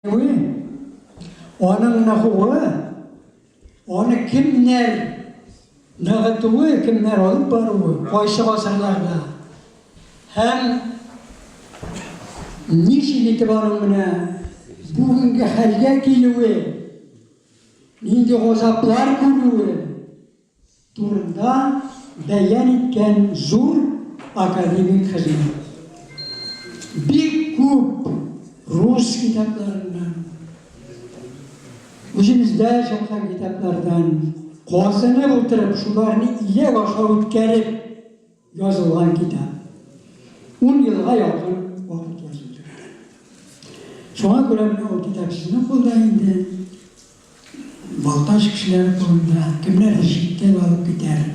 Аның ныгуы, аны кемнәр ныгытуы, кемнәр алып баруы, кайсы гасырларда һәм ничек итеп аның менә бүгенге хәлгә килүе, нинди газаплар күрүе турында бәян иткән зур академик хезмәт. Бик күп рус китапларыннан, үзебездә чыккан китаплардан казынып утырып, шуларны иләк аша үткәреп язылган китап. Ун елга якын вакыт язылды. Шуңа күрә менә ул китап сезнең кулда инде. Балтач кешеләре кулында, кемнәрдер читтән алып китәр.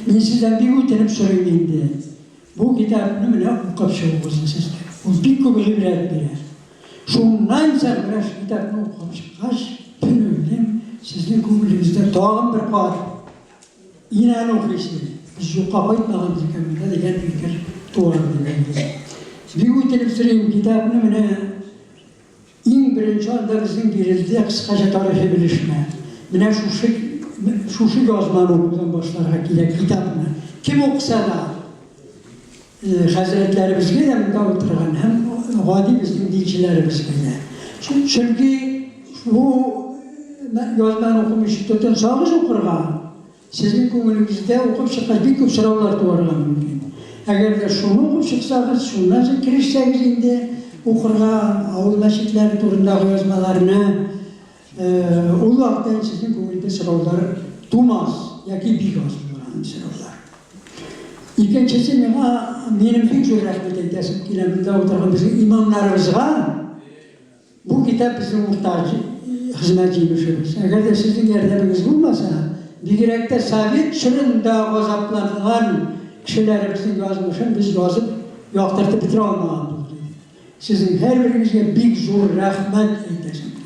Мин сездән бик үтенеп сорыйм инде, бу китапны менә укып чыгуыгызны сезгә. Ул бик күп гыйбрәт бирә. Шуннан соң менә шул китапны укып чыккач, мин уйлыйм, сезнең күңелегездә тагын бер кат инану хисе, без юкка кайтмаганбыз икән монда дигән фикер туар дип уйлыйм. Бик үтенеп сорыйм, китапны менә Иң беренче анда безнең бирелде кыскача тарихи белешмә. Менә шушы шушы язманы укудан башларга кирәк китапны. Кем укыса да, хәзрәтләребезгә дә монда утырган һәм гади безнең динчеләребезгә дә. Чөнки бу язманы укымыйча тотынсагыз укырга, Сезнең күңелегездә укып чыккач бик күп сораулар туарга мөмкин. Әгәр дә шуны укып чыксагыз, шуннан соң керешсәгез инде укырга авыл мәчетләре турындагы язмаларны, ул вакытта инде сезнең күңелдә сораулар тумас яки бик аз булыр андый сораулар. Икенчесе, миңа, минем бик зур рәхмәт әйтәсем килә монда утырган безнең имамнарыбызга. Бу китап безнең уртак хезмәт җимешебез. Әгәр дә сезнең ярдәмегез булмаса, бигрәк тә совет чорында газапланган кешеләребезнең язмышын без язып, яктыртып бетерә алмаган булыр идек. Сезнең һәрберегезгә бик зур рәхмәт әйтәсем килә.